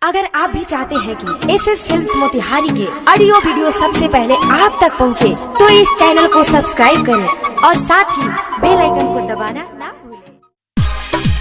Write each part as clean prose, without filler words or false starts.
अगर आप भी चाहते हैं कि एस एस फिल्म मोतिहारी के ऑडियो वीडियो सबसे पहले आप तक पहुंचे, तो इस चैनल को सब्सक्राइब करें और साथ ही बेल आइकन को दबाना ना भूलें।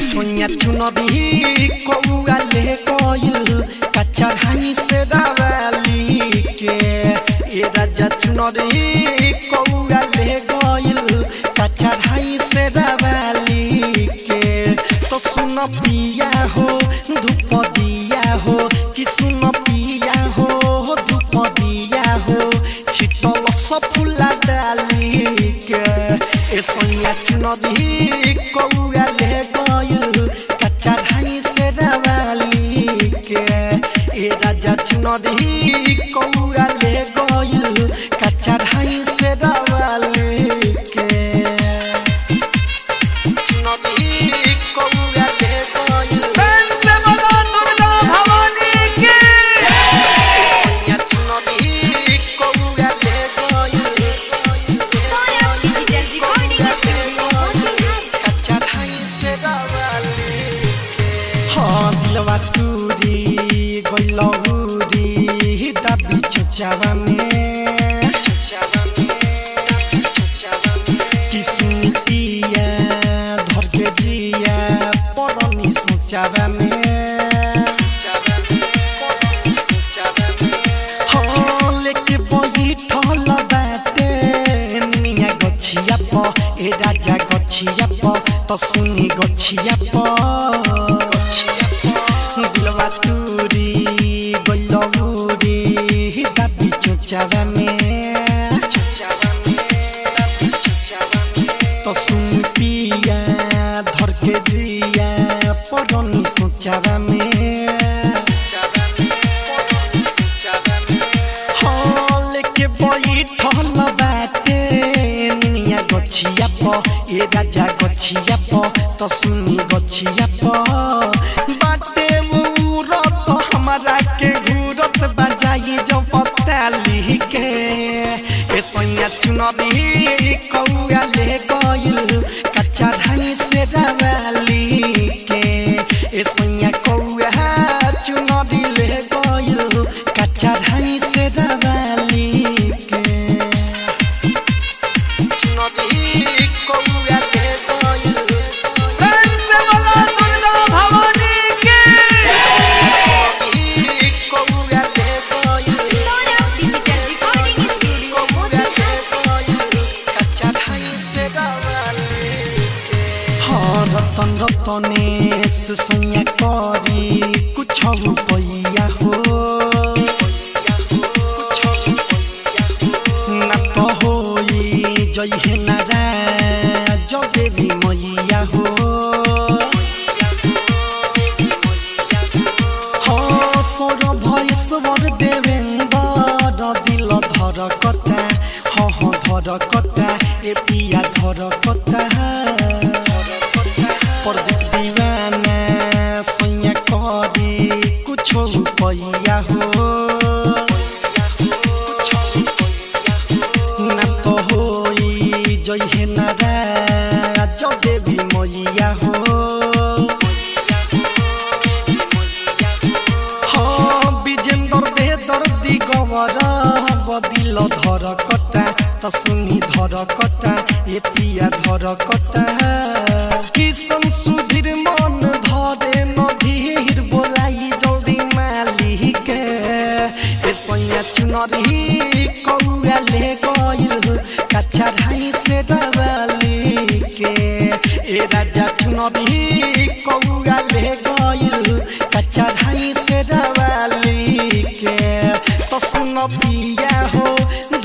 चुनरी कौआ ले गइल कच्चा धाई से दवाली के ए राजा चुनरी कौआ ले गइल कच्चा धाई से दवाली के तो सुन पिया हो धूप दिया हो कि सुन पिया हो धूप दिया हो छिटल सफुला डाली के ए सैया चुनरी कौआ ले गइल कच्चा धाई से रवाली के ए राजा चुनरी कौआ ले गइल कच्चा धाई से रवाली के चुनरी कौआ ले गइल से बोलो दुर्गा भवानी की सैया चुनरी कौआ ले गइल कच्चा धाई से रवाली के हाँ दिलवा तूरी गइलौरी दाबी चुचावा में कि सुनतिया धर के जिया परनी सोचावा में हाँ लेके बैठल बाटे मिया गछिया प ए राजा गछिया प त सुनी गछिया प दिलवा तूरी गइलौरी दाबी चोचावा में तो सुन पिया धर के दिया परनी सोचावा में हाँ लेके बैठल बाटे मिया गछिया प ए राजा गछिया प त सुनी गछिया प बाटे मुरत हमरा के घूरत बजाई जो पताली के ए सैया चुनरी कौआ ले गइल कच्चा धाई से रवाली के ए सैया कौआ चुनरी ले गइल कच्चा धाई से रवाली के चुनरी कौआ ले गइल प्रेम से बोलो दुर्गा भवानी की चुनरी कौआ ले गइल हाँ रतन रतनेश सैया करी कुछ रुपैया हो ना तो होई जइहे नाराज देवी मैया हो हाँ सौरभ ईश्वर देवेन्द्र दिल धरकता हाँ हाँ धरकता ए पिया धरकता प्रदीप दीवाना सैया करी कुछ रुपैया हो ना तो होई जइहे नाराज देवी मैया हो हाँ विजेन्दर बेदर्दी गवर बदिल धरकता त सुनी धरकता ए पिया धरकता किसन सुधीर मन धरे नधीर बोलाई जल्दी मालिक ए सैया चुनरी कौआ ले गइल कच्चा ढाई से दवाली के ए राजा चुनरी कौआ ले गइल कच्चा ढाई से दवाली के तो सुन पिया हो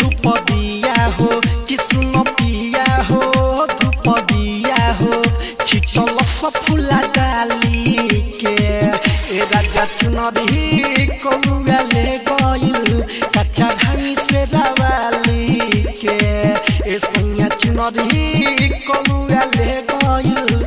धूप दिया हो कि सुन पिया हो धूप दिया हो छिटल सफुला डाली के ए राजा चुनरी कौआ ले गइल कच्चा ढाई से दवाली। चुनरी कौआ ले गइल।